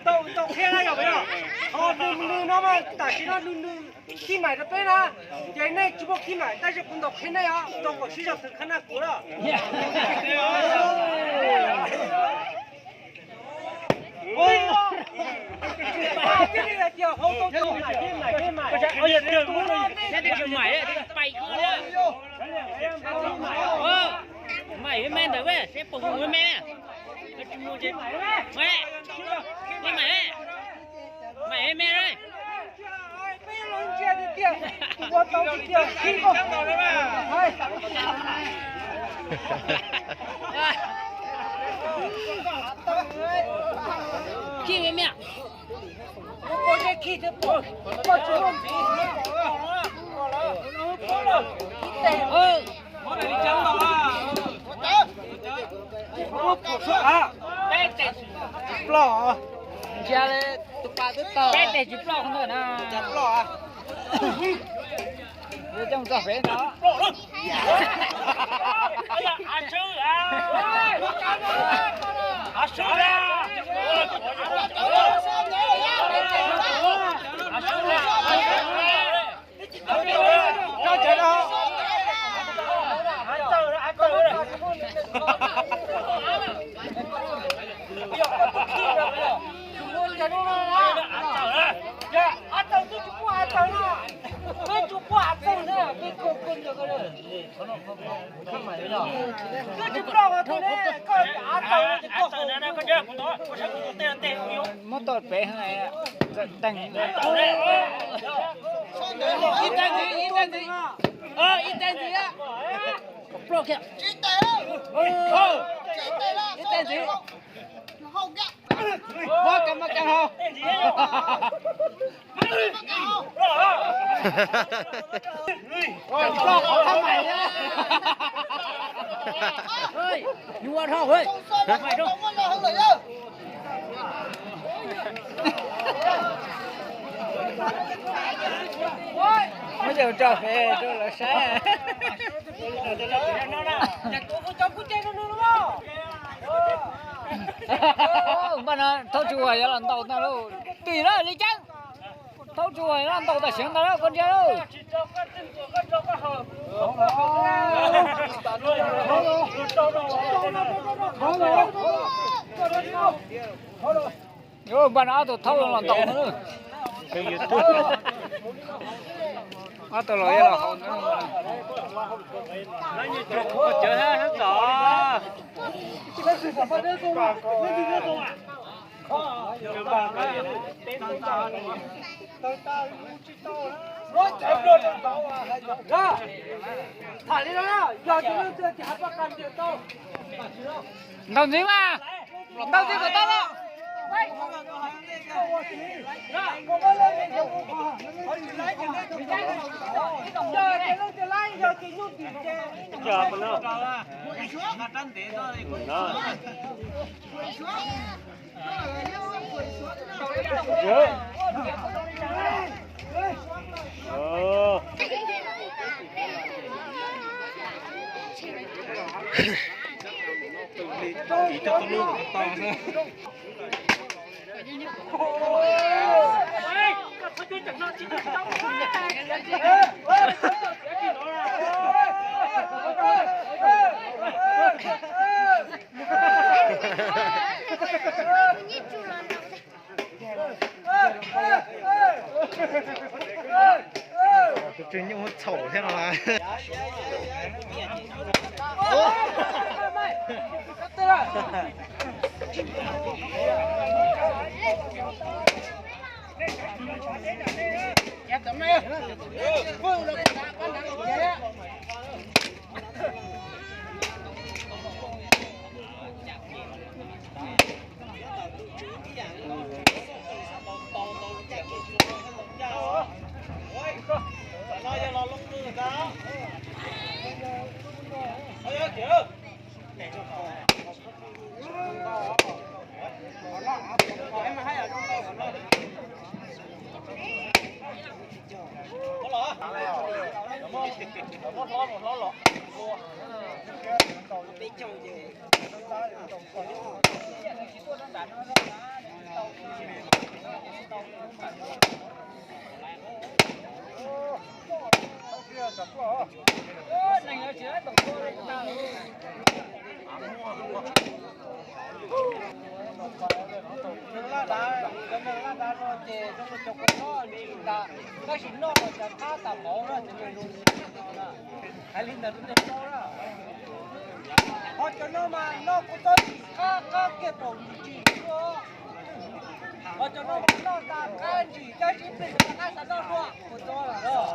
Tau qhia na yog, ho nws no mas tam sim no nws khib mais rau peb na, ces nej tsis muaj khib mais tab sis kuv ntaus qhia nej os, ntaus kom sib zog txwm qhia na kuv na. Mày với men rồi, sếp phục vụ với men. Mày, mày, mày, mày. Khi với mẹ. Ploj. Ntsia li tus pas twb tawg. Peb teg tsis ploj ntawm na. Ntsia ploj. Coj txog pem no. Muab tau pem teeg. Ib teeg ntxiv, ib teeg ntxiv. Ib teeg ntxiv. Ploj kiag. Ib teeg ntxiv. Muab kiag, muab kiag hau. Ploj qhov thab mais na. Nyuaj dhau, mais rau. Muab coj tso pem rau lawv saib. Npaj no thaub tsis ua yuav los ntaus ntag lauj. Twm lawm Li Ceeb. Thaub tsis ua yuav los ntaus tam sim ntag lauj, koj ntsia lauj. Npaj no ob tug thaub los ntaus no. Ob tug los yog los haus no. Ntaus ntxiv mas, ntaus ntxiv kom tau los. Tus Tswv Nyuj muab txhaum thiab no. Neeg laj dav, cov neeg laj dav no ces zoo li cov kua txob li tas, tab sis noj los cov qab tas mov na, cov neeg zoo li hais li ntawd rau nej paub na. Ho cov no mas noj kua txob tsis qab, qab kiag paum tsis tsis. Ho cov no mas noj tas qab ntsis, cov tsis plig tas qab xav noj dua kua txob lawm.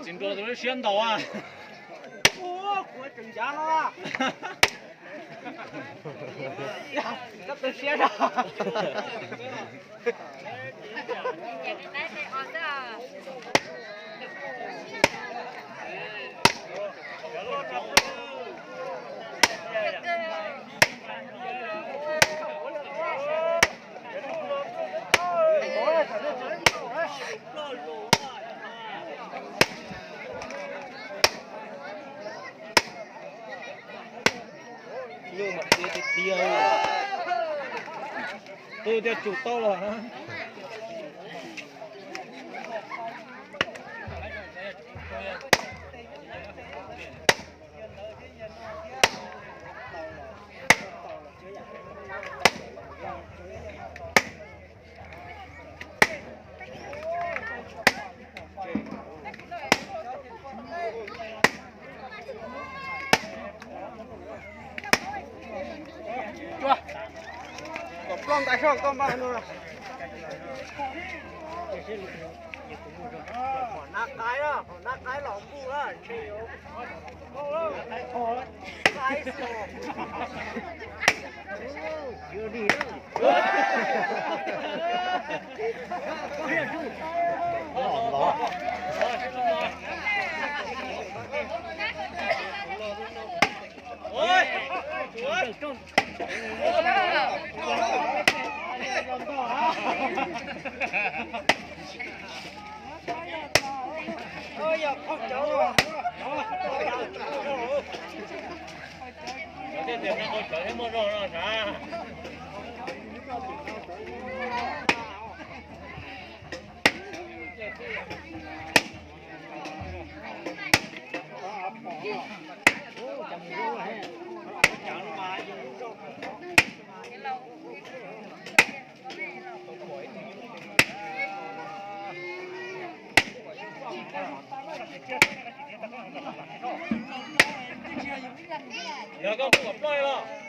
Txiv nruas tus lub siab ntaus a. Kuv tseem ncav no. Koj tu siab no. Nyuj mas tiag tiag. Twb tias tsum tau los na. Kom plooj ntais soj koj npaj no. Pom nab qaib, pom nab qaib los npuj, ntshe yuav qaib xwb. Yog koj puj kom ploj los.